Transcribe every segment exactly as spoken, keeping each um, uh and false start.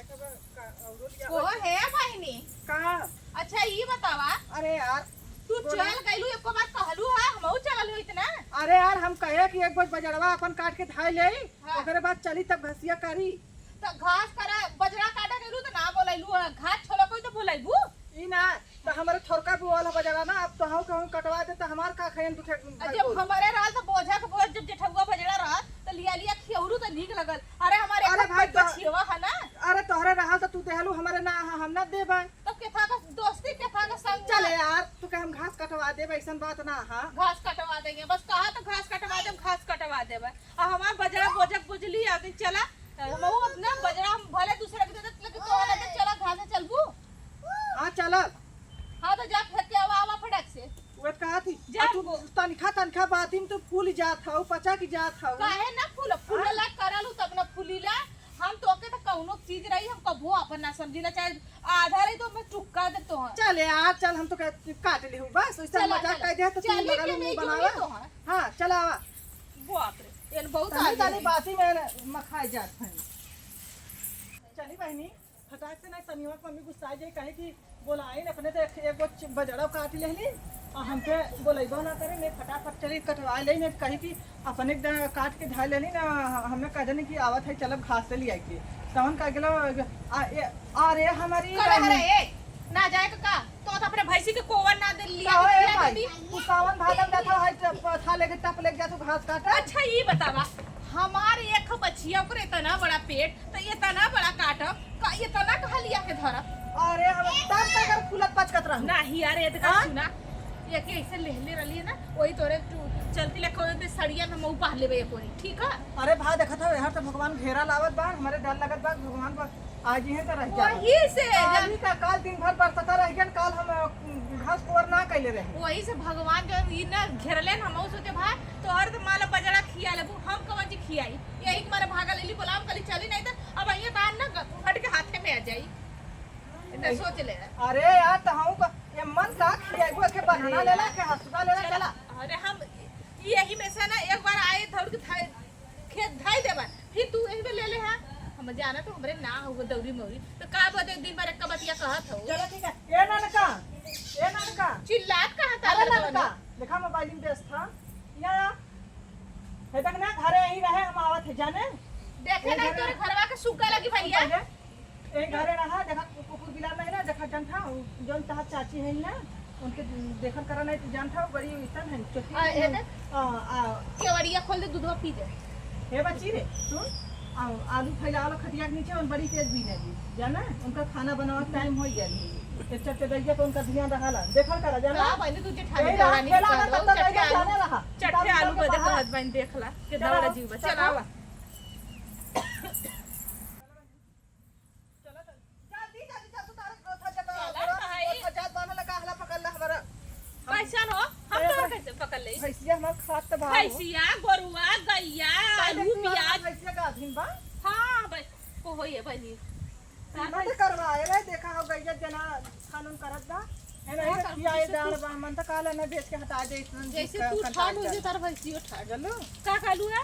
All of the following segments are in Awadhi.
का, औरो लिया ओ, हे बहिनी। का? अच्छा, ई बतावा। अरे यार, तू बोला। चल गइलू, एको बार कहलू हा, हमहू चलल होइत ना। अरे यार, हम कहे कि एक बार बजड़वा अपन काट के धाई लेई, हाँ। ओकरे बाद चली तब घसिया करी। त घास करा, बजड़ा काटे गइलू त ना बोलैलू, घास छोला कोई त बोलैबू। ई ना, त हमरे थोरका बोअल ह बजड़ा ना, अब तोहू कहूँ कटवा दे त हमार का खैन दुखे आ, भाई जब बोल। हमरे रहल त बोझा के बोझ, जब जेठउआ बजड़ा रहल त लिया लिया खियौरू त नीक लगल। अरे हमारे अरे एक भाई, तो बछियवा है ना। अरे तोहरे रहल त तू देहलू, हमरे ना ह, हम ना देबै। तो केथा का दोस्ती, केथा का संग? चले यार, तू के हम घास कटवा देब, ऐसन बात ना ह। घास कटवा देंगे, बस कहा तो घास कटवा देब, घास कटवा देब। आ हमार बजड़ा बोझक बुझली आ गई, चला, हमहू अपना बजड़ा हम भले दूसरे के दे देत, लेकिन तोहरा दे, चला घास चलबू। हाँ चलब। हाँ तो जा फेंक के आवा, आवा फटक से। वे कहा थी, जा आ तू वो। तनखा तनखा बाती में तू फूल जात हऊ, पचा की जात हऊ। काहे ना फूल, फूल हाँ? ला करल हूँ तब ना फूली ला। हम तोके त कौनो चीज रही, हम कबो अपन ना समझी ना, चाहे आधा रही तो मैं चुका दे तो हाँ। चल यार, चल हम तो कह, काट ली हूँ बस, वैसे चला, मजाक चला। कर दे तो तू चली लगल के मुंह नहीं बनावे। जोड़ी तो हाँ। हाँ, चला आवा। बाप रे, ये बहुत तनी आगे तनी है। बाती में मखाई जात है। चली बहनी, फटाक से ना सनिया के मम्मी गुस्सा जाए, कहे कि बोलाइन अपने तो एक, एक गो च-, बजड़ा काट लेहली और हमके बोलैबो ना करे, मैं फटाफट चली कटवा ले, मैं कही कि अपने ड-, काट के धाई लेहली ना, हमें कह देनी कि आवत है, चलब घास से लिया के। तहन कह गेलो, आ, ए, अरे हमारी करे, अरे, ए, ना जाए का, का? तो, तो अपने भैंसी के कोवन ना दे लिया का के हो, ए खिया भाई, देती। तू सावन भादम में था, है, टप-, था लेके टप लेके जा तू घास काटे। अच्छा, ई बतावा, हमार एक बछिया, ओकर इतना बड़ा पेट, तो इतना बड़ा काटब, का इतना कहाँ लिया के धरब? अरे, हम तब तक अगर फूलत पचकत रहू। नाही यार, इतना हाँ? सुना, ये के ऐसे लेहले रहली है ना, वही तोरे तू चलती लेके ओदे सड़िया में मऊ बांध लेबे एको नी, ठीक है? अरे भा, देखत हो, यार तो भगवान घेरा लावत बा, हमारे डर लगत बा, भगवान पर आज ही है तो रह जा। वही से आज जब ही का काल दिन भर बरसता रह गया, काल हम, अ, घास कोर ना कैले रहे। वही से भगवान जो ई ना घेरले न, हमहू सोचे भाई, तोहर तो माला बजड़ा खिया लेबू, हम कवन जी खियाई? यही के मारे भागा लेली, बोलाम कली चली नहीं तो अब अइया तान ना ग-, घट के हाथे में आ जाई। इतना सोच ले। अरे यार, तो हम क-, ये मन का खियाई, वो के बहाना लेला, के हंसुआ लेला, चला। अरे हम यही में से ना एक बार आए दौड़ के धाई, खेत धाई देबा, फिर तू यही में ले ले हा। हम जाना तो हमरे ना हो दौरी मौरी, तो का बदे दिन भर एक बतिया कहत हो। चलो ठीक है। ए ननका, ए ननका। चिल्लात कहाँ था अरे लड़का ननका, बने? देखा मोबाइल में व्यस्त था। या, या। हे तक ना घरे यही रहे, हम आवत है जाने। देखे ए नहीं घरे तोरे घरवा के सुग्गा लगी भैया। सुग्गा लगे। ए घरे रहा, देखा कु-, कुकुर बिलार नहीं ना, देखा जन था, उ जौन तहार चाची है ना, उनके देखल करा नहीं, तू जानता हो, बड़ी इतन है, चोटी आ, है ए ना? देख। आ, आ। केवड़िया खोल दे, दूधवा पी दे। हे बच्ची रे, सुन, आ, आलू फैला वाला खटिया के नीचे, उन बड़ी तेज भी नहीं, जाना? उनका खाना बनावे के टाइम हो गया है। एक चट्टे दैया तो उनका ध्यान रहा ला, देखल करा, जाना? का बनी तू जेठानी ए, देवरानी ठेला के में करो, तब तक चट्टे दैया आलू, जाने रहा। चट्टे आलू बदे कहत बनी, देखला, के चला, दौड़ा जीव बा, चला। चला। चला, चल। जल्दी, जल्दी, चल, तू तारा ओथा जगह, चला, ओथा, भाई। ओथा जात बान्हल का हला पकड़ ला हमारा। हम कैसन हो? हम अरे, तोरा हम कैसे पकड़ ले? भैंसिया हमार खात त बा हो। भैंसिया, गोरुआ, गैया, काहे आलू, देखती हो, प्याज। भैंसिया का अधीन बा? हाँ, भाई, को होई है बहिनी? सीमा तो करवाए रहे, देखा हो गैया जना खानून करत बा। है ना, हाँ, ये कर, खियाए जैसे जाड़ तू बा, मन तो काला ना बेच के हटा दे, इतना जैसे का तू कंटाल ठाट हो कर। जे तार भैंसियो ठाट। चलो। का कहलू है?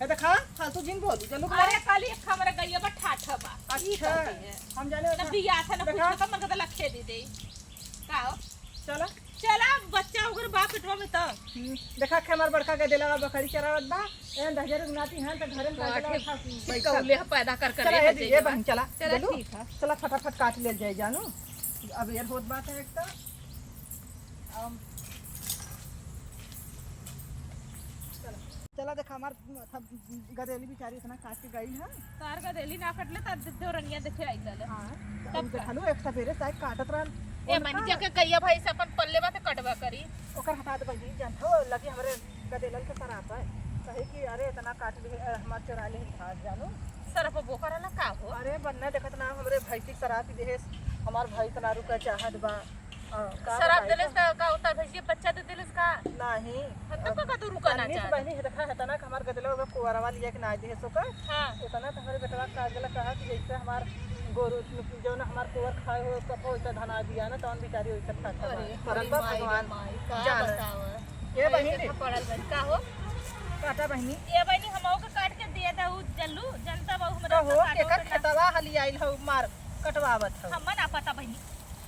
ए, देखा, फालतू जिन बोलू, चलो, अरे, बा। काली एक हमरा गैया बा, ठाठ बा। ई अच्छा, कहती है। हम जाने ना, देखा। बियाह था, ना देखा। कुछ, तो मन कहता लखे दे दे। का हो? चला। चला, बच्चा ओकर बा पेटवा में तब। हम्म, देखा के हमार बड़का गदेला बा, बकरी चरावत बा। ए, दहिजर गुनाती हैं, तो घरे में तो का आके गदेला उठा, चिपकौले बैठल। पैदा कर कर चला, ले ए जी, बच्चे ए के बहन, बा। चला। चला, चलू। ठीक है। चला, फटाफट काट ले जाए, जानू। अब ये होत बात है एक तो। अम, चला। चला देखा, हमार गदेली बेचारी इतना काट के गई है। तार गदेली ना कटले, तार दे-, देवरनिया देखे आई गले। हाँ, तब तब का? देखा लो, एक सवेरे साइड काटत रहल। ए, उनका मानी जाके कहिया भाई से अपन पल्ले बा, तो कटवा करी। ओकर हटा दे बहिनी, जानत हो, लगी हमरे गदेलन के सराप है। कहे कि अरे, इतना काट ले, अ, हमार चोरा ले घास, जानू। सरफ बोकर ना का हो? अरे, बन्ना देखत ना, हमरे भैंसी के सराप ही देहे, हमार भाई इतना रुका चाहत बा। हाँ, का शराब बताई देलस तो? त का होता, भैंसिया बच्चा दे देलस का? नहीं। हम तो अब का तू रुका ना अन्नी से चाहत। बहनी है, देखा है तना कि हमार गदला ओकर कोवरवा लिया के ना दे सो का। हाँ। इतना तो हमारे बेटवा का गला कहा कि जैसे हमार गोरू, जौन हमार कोवर खाए हो, कपो वैसा धना दिया ना, तौन बेचारी वैसा खा खा अरे, मार। करम बा माई रे भगवान माई, का जान। बतावा? ये अरे, बहिनी। देखा पड़ल बा, का हो? काटा बहिनी। ये बहिनी, हम ओके काट के दिए दा, उ जल्लू, जनता बा, हमरा कहो, काटो केकर ना। खेतवा लियाइल हउ, मार कटवावत हउ। हम्मे ना पता बहिनी।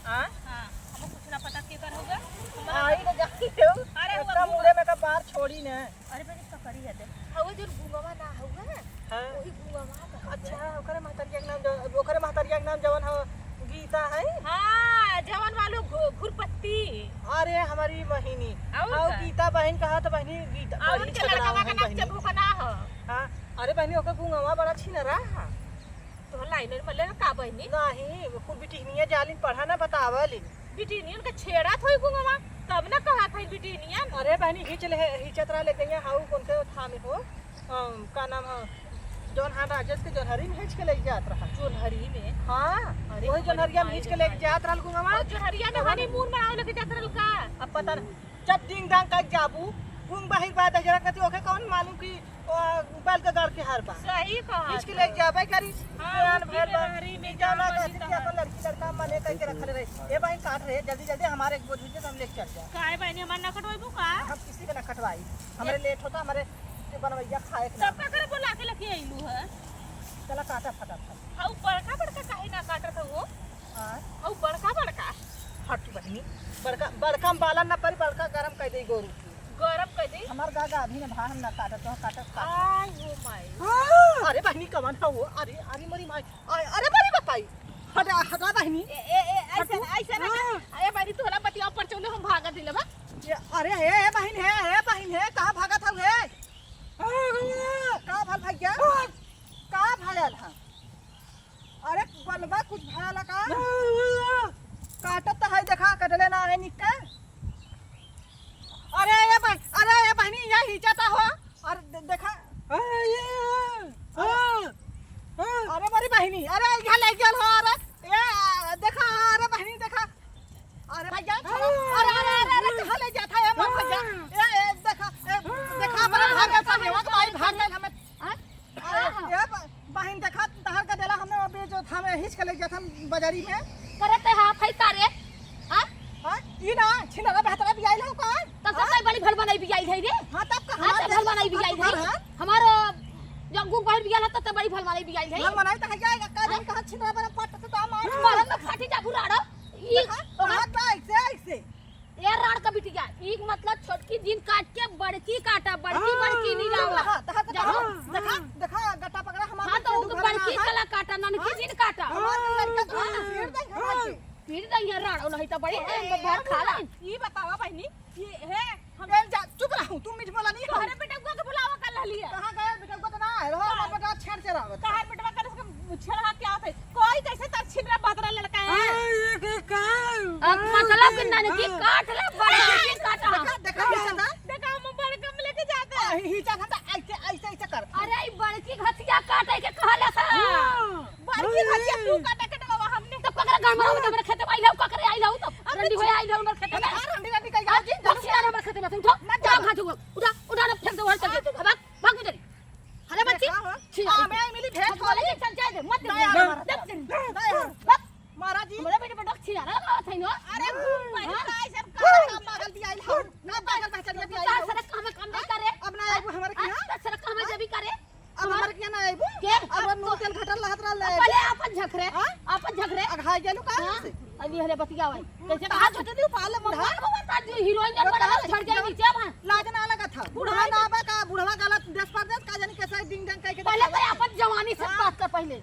हाँ? हाँ, हमको कुछ ना पता केकर हउवे। हम्मे ना आई पता। न जाती हउ, अरे, वो इतना बूढ़ा मुड़े में का बार छोड़ी न। अरे बहिनी, का करी है दे। हउवे जोन गुंगवा ना हउवे, हाँ। वही गुंगवा का हउवे। अच्छा, ओकरे महतरिया के नाम जो, ओकरे महतरिया के नाम जवन हउ गीता है? हाँ, जवन वालू घु-, घुरपत्ती। अरे हमारी बहिनी, और और का? गीता बहिन कहा तो बहिनी गीता, और बड़ी उनके छगड़ाऊ लड़कवा है का नाम बहिनी। चबुकना ह। हाँ, अरे बहिनी, ओकर गुंगवा बड़ा छिनरा है। तो लाइनर मले ना का बहिनी? नहीं, कुल बिटिहनिया जालिन पढ़ा ना बतावलिन। बिटिहनियन के छेड़ा थोई गुंगवा, तब ना कहा था बिटिहनियन। अरे बहिनी, हिच ले, हिचत रहा ले गइया, हाउ कौन के थामे हो? अम, का नाम है? जौन हाँ राजेश के जोनहरी में हिच के लेके जात रहा। जोनहरी में? हाँ, अरे वही हमारे जोनहरिया में माई हिच के रे लेके माई। जात रहल गुंगवा। और जोनहरिया में तब honeymoon मनावे लेके जात रहल का? अब पता न, जब डिंग डांग कर जाबू, घूम बाहिर बा दजरा कति ओके कौन मालूम कि, अ, बैल के गाड़ के हार बा। सही कहा हिच के तू। लेके जाबे करी, हाँ, सयान भूखी भइल बा। मेहरारी में जाना जान कहती बची कि अपन लड़की लड़का मने करके रखले रही। ए बहिन काट रहे, जल्दी जल्दी हमारे एक बोझ दीजिए तो हम लेके चल जाए। काहे बहिनी, हमार ना कटवाइबू का? हम किसी के ना कटवाई, हमरे ये लेट होता, हमारे जो बनवैया खाए के तब ना। का करे बोला के लेके अइलू है? चला काटा फटाफट। हऊ बड़का बड़का काहे ना काटत हऊ हो? हाँ। हऊ बड़का बड़का। हट बहिनी, बड़का, बड़का में बालन ना पड़ी, बड़का गरम कर दे गोरू की। गरम कर दे? हमार गा गाभी ने भार हम ना काटत, तो काटत काटत। आय हो माई। हाँ। अरे बहिनी कवन हऊ हो? अरे, अरे मोरी माई। आय, अरे मोरी बापाई। हटा, हटा बहिनी। ए, ए, ए, ऐसे हटू। ना, ऐसे ना। हाँ। ए बहिनी, तोहरा बतिया पर चलो हम भागा दिले बा। ये, अरे, ए, ए बहिन है, ए बहिन है, कहाँ भागत हऊ हे? का भल भैया? का भयल ह? अरे बलवा कुछ भयल ह का? काटत त है, देखा, कटले ना है निक के। अरे ए बह-, अरे ए बहिनी, ये हिचत हो। अरे दे-, देखा। अरे मोरी बहिनी, अरे यहाँ ले गल हो, अरे ए, देखा, अरे बहिनी देखा। अरे भैया, छोड़ो। अरे, अरे, अरे, अरे, कहाँ ले जाता है हमार भैया? ए, ए, देखा, ए, देखा, हमारा भाग गया, संगेवा के भाई भाग गया हमें। हाँ? अरे, ए, ब-, बहिन देखा, तहर का देला हमने अभी जो था, हमें हिच के ले गया था बाजारी में। करे ते हाँ, फई का रे? हाँ? हाँ? ई ना, छिनरा बेहतरा भी आइल हो का? तब से हाँ? तै बड़ी भल बनाई भी आइल है रे। हाँ, तब का हाँ, हमार तै भल बनाई भी आइल है। हाँ? हमार, अ, जब गुग बाहर भी आइल है, तब तै बड़ी भल बनाई भी आइल है। भल बनाई तो है क्या? का जान हाँ? कहाँ छिनरा बना पट से तो हमार। मरम में फाटी जा बुराड़ो। ई देखा, ओकर हाथ बा ऐसे, ऐसे। ए राड़ का बिटिया, ई मतलब छोटकी जिन काट के बड़की काटा, बड़की, हाँ। बड़की नी लावा। हाँ, देखा, देखा, जाओ। देखा, देखा, गट्टा पकड़ा हमार हाँ, तो लड़का उनके दुखा रहा बड़की है। चला काटा, ननकी हाँ। जिन काटा। हमार लड़का तो हाँ। पीट दे, हाँ। पीट दे, ये राड़, नहीं तो बड़ी ए, ए, ए, बार खा ला। ई बतावा बहिनी, ये है, हम ए, जा, चुप रहू, तुम मीठ बोला नहीं हो। तोहरे बेटवा के बुलावा कर लहलिया। कहाँ गया बेटवा तो ना है, रहो, कहाँ? हमार बेटवा छेड़ चलावत। तोहर बेटवा कर उसके छेड़ा क्या होता है? कोई कैसे तर छिनरा बदरा लड़का है? हाँ, ये के का? अब मतलब कि नानी की हाँ। काट ले, बड़की की काटा। देखा, देखा, हाँ। हिचत है। देखा, हम बड़का में लेके जाते हैं। आ, ही-, हिचत है तो ऐसे, ऐसे, ऐसे कर। अरे, ई बड़की घसिया काटे के कहले सा। हाँ। बड़की हाँ। घसिया तू काटे के डबावा हमने। तो ककरे गाँव में रहो, तो मेरे खेते में आई लाओ, ककरे आई लाओ, तो अब रंडी तो होए आई लाओ, मेरे खेते में। अरे, रंडी, रंडी कहीं जाओ जी, घसिया ना मेरे खेते में, उठो। ना उठा जाओ। हाथ उठो, उठा, उठा ना फेंक दो, वहीं चल जाओ, भाग। भाग उधर। अरे बच्ची, देखा हो? छी, आ, मैं मिली भेंट हम बोले करो। कि चल जाए दे, मत दे, नहीं, मत हमारा दे, दे, दे। बस। मारा जी। हमारे बेटे बेटा छी ना, ना, ना, ना, अरे, हाँ? भाई, भाई, सब कहाँ का पागल भी आई हो? ना पागल पहचान के भी आई हो? सरक हमें काम नहीं करे। अब ना आइबू हमारे हाँ? यहाँ? तो सरक हमें हाँ? जब भी करे। अब हमारे यहाँ ना आइबू? के? अब अब नून तो तेल घटल रहत रहल है। पहले आपन झखरे, हाँ? आपन झखरे। अघाई गेलू का हाँ? हमसे? अली हले बतिया भाई। कैसे कहाँ कहाँ झटली उपाल है बुढ़ा? बुढ़ा को बता दू, हीरोइन जब अब बड़ा कहाँ झड़ जाए झटली? नीचे वहाँ। लाज ना लगा था। बुढ़वा बुढ़वा ना बा का, बुढ़वा गलत देश परदेश का जानी कैसे डिंग डंग कह के पहले तो दिखावे। अपन जवानी से हाँ। बात कर पहले।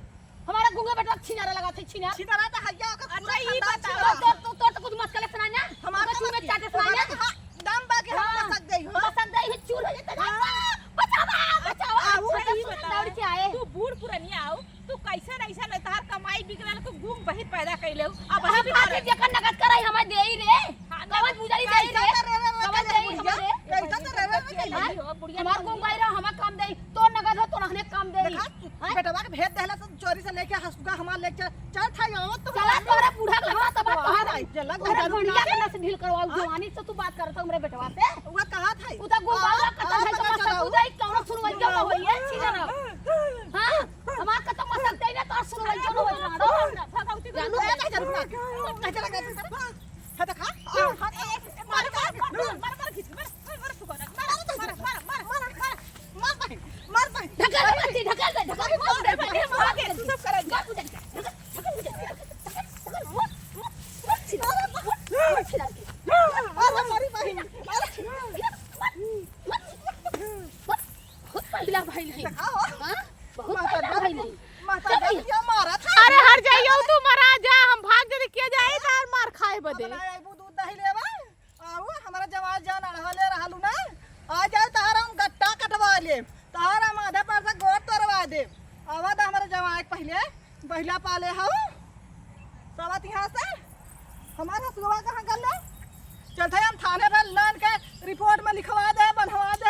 हमारा गुंगे बेटवा छिनारा लगा थे, छिनार। छिनारा तो हैया, ओकर पूरा अच्छा, ई खानदान बताओ। छिनारा। तोर, तोर, तोर तो कुछ मत करे सुनाई ना। हमार ओकर तो चूमे मत चाटे सुनाई ना। हाँ, दम बा के हम हाँ। मसक जाई, हाँ। मसक जाई, ही चूर हो जाता ना। हाँ। बचावा, बचावा। आ, वो अच्छा, ई बताओ। दौड़ के आए। तू बूढ़ पुरनिया आओ, तू कैसे ऐसा नहीं, तहार कमाई बिगड़ल को गुंग बहिर पैदा कैले हो। अब हम हम बात बिगड़ल। जेकर नगद कराई, हमें देई रे। हाँ, कवन बुझाई दे कैसा रे? तो रे रे कवन रे दे बुढ़िया? हमारे? कैसा तो रे रे रे हाँ? कैले? बुढ़िया हमार गुंग भाई रहा, हमार काम दे। तो नगद हो, तो रखने काम दे। देखा, हाँ? बेटवा के भेज देहला से चोरी से लेके हसुगा हमार लेके चल, चल था यो, तो चला हमार तोरा बूढ़ा के हाथ अब हाँ, तोहार आई, चला तोरा घर बुढ़िया बुढ़ा के के। नस ढील करवाऊ, हाँ? जवानी से तू बात करत हो हमरे बेटवा से। वो कहा था। उ तो गुंग हाँ, बाबा का हाँ, चढ़ाई तो पता मसा चलाऊ। बुझाई, कौनो सुनवाई हाँ। क्यों ना होई है, छी जना। हाँ, हमार का तो मसा दे ना, तो सुनवाई क्यों ना होई है? भगवती जानू को है ना, जानू ना। नहीं चला गया। हाँ, देखा? हाँ, हाँ, ए, ए, मार, मार, मार, मार, मार, खींच, मार, मार, मार, फुका, मार, मार, मार, मार, मार, मार, मार, मार, मार, मार, मार, मार, मार, मार, ढकेल दे, ढकेल दे, ढकेल दे, मार, मार, मार, मार, मार, तू सब करेगा। मार, मार, मार, किला भाई नहीं। देखाओ। हाँ? बहुत महतारी, भाई नहीं। महतारी, क्या मारा था? अरे हट जाइयो तू, मरा जा, हम भाग जल्दी किया जाए, तार मार खाए बदे। अब ना आइबू दूध दही लेवा। आऊ, हमारा जवाई जान अढ़वा ले रहलू ना, आ जाए तहार हम गट्टा कटवा ले, तहार हम आधे पर से गोड़ तोड़वा दे। आवा दा हमारे जवाई के पहिले, बहिला पाले हऊ, सबत यहाँ से। हमार हसुआ कहाँ गल ले? चलते हम थाने पर लान के रिपोर्ट में लिखवा दे, बनवा दे।